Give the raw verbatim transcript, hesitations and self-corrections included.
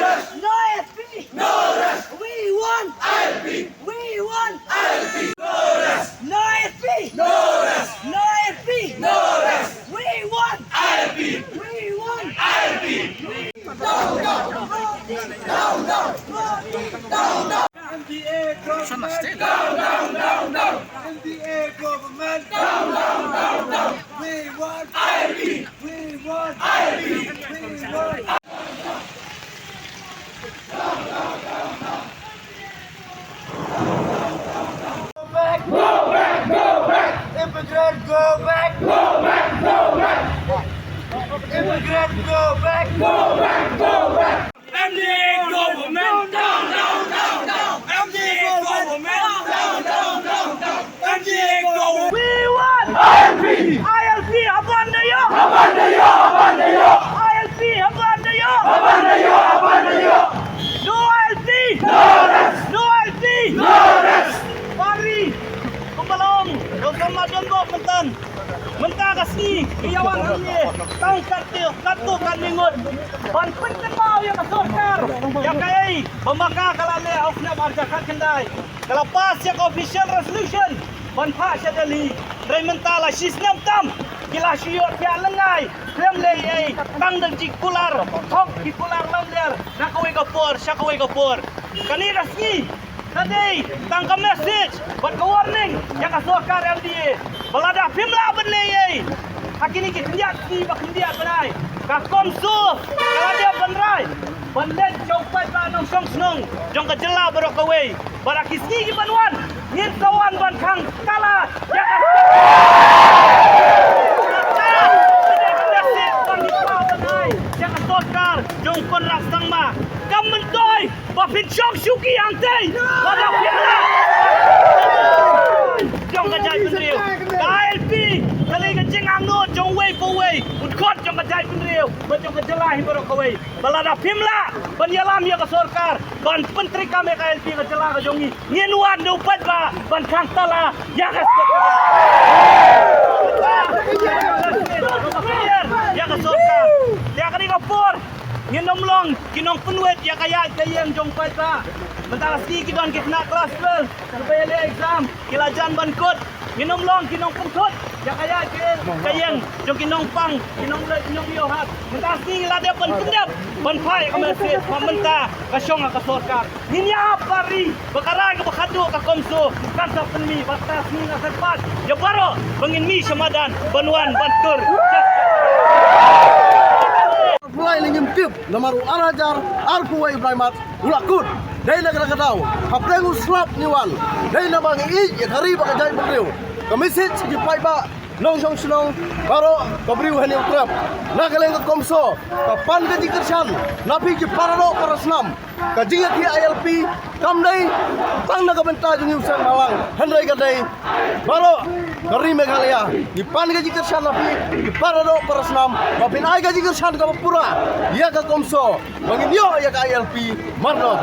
rest! No S P! No rest! We want I L P! We want I L P! No rest! No S P! No rest! No S P! No rest! We want I L P! We want I L P! Down, down! Down, down! Down, down! M D A government! Down, down, down, down! M D A government! Down, down, down, down! We want I L P! We want I L P! We want Go back! Go back! Go back! Immigrant, go back! Go back! Go back! Immigrant, go back! Go back! Go back! M D A government down, down, down, down! M D A government down, down, down, down! M D A government! We want I L P! I L P haban da ïoh! Haban da ïoh! Haban da ïoh! I L P haban da ïoh! Haban da ïoh! Haban da ïoh! No I L P! No rest! No I L P! No rest! Pari, kumba long, kumba don bok mentan. Mynta ka sngi ngi ïa wan hangne tang katto katto katne ngut ban pynkynmaw ïa ka sorkar ïa kaei ba ma ka ka la leh ha u snem arhajar khatkhyndai. Ka la pass ïa ka official resolution ban phah sha Delhi. Hynrei mynta la shi snem tam ki la shu ïohthiah lyngngai, khlem leh ei ei, tang da ki kular thok, ki kular lamler na kawei ka por sha kawei ka por. Kane ka sngi ka dei tang ka message bad ka warning ïa ka sorkar L D A ba lada phim lah ban leh ei ei ha kine ki khyndiat sngi ba khyndiat bnai, ka CoMSO ka la dep ban rai ban leit sha u paidbah nongshong shnong jong ka jylla baroh kawei. Bad ha ki sngi ki ban wan ngin sa wan ban khang tala ïa ka sorkar jong u Conrad Sangma. Kam myntoi ba phin shong shuki hangtei. Lada phin lah jong ka jaitbynriew, ka I L P ka dei ka jingangnud jong uwei pa uwei, u dkhot jong ka jaitbynriew bad jong ka jylla hi baroh kawei. Ba lada phim lah ban ïalam ïa ka sorkar ban pyntreikam ïa ka I L P ka jylla ka jong ngi, ngin wan da u paidbah ban khang tala ïa ka sorkar. Ïa ka sorkar. Ïa kane ka por ngin ym long ki nongpynwit ïa ka ïaid ka ïeng jong u paidbah. Mynta ka sngi ki don ki khynnah klas twelve kiba ïaleh exam, ki la jan ban kut. Ngin ym long ki nongpynthut ïa ka ïaid ka ïeng jong ki nongpang, ki nongleit nongïoh hap. Mynta ka sngi ngi la dep ban pyndep ban phah ïa ka message ba mynta ka shong ha ka sorkar. Ngin ïa ap ba ri ba ka rai kaba khadduh ka CoMSO kan sa pynmih, bad mynta ka sngi nga sa kyrpad ïa baroh ba ngin mih sha madan ban wan ban tur. Arphew lai lei ngim tip, namar u arhajar arphew wei u bnai March u la kut. Dei na kata ka daw hapdeng u slap ngi wan. Dei naba ngi ïeit ïa ka ri bad ka jaitbynriew. Ka message sha ki paidbah nongshong shnong baroh, ka briew ha Hynñiewtrep, na ka liang ka CoMSO ka pan ka jingkyrshan na phi ki para doh para snam. Ka jingïakhih I L P kam dei tang na ka bynta jong ngi u seng bhalang, hynrei ka dei baroh ka ri Meghalaya. Ngi pan ka jingkyrshan na phi ki para doh para snam ba phin ai ka jingkyrshan kaba pura ïa ka CoMSO ba ngin ïoh ïa ka I L P mardor.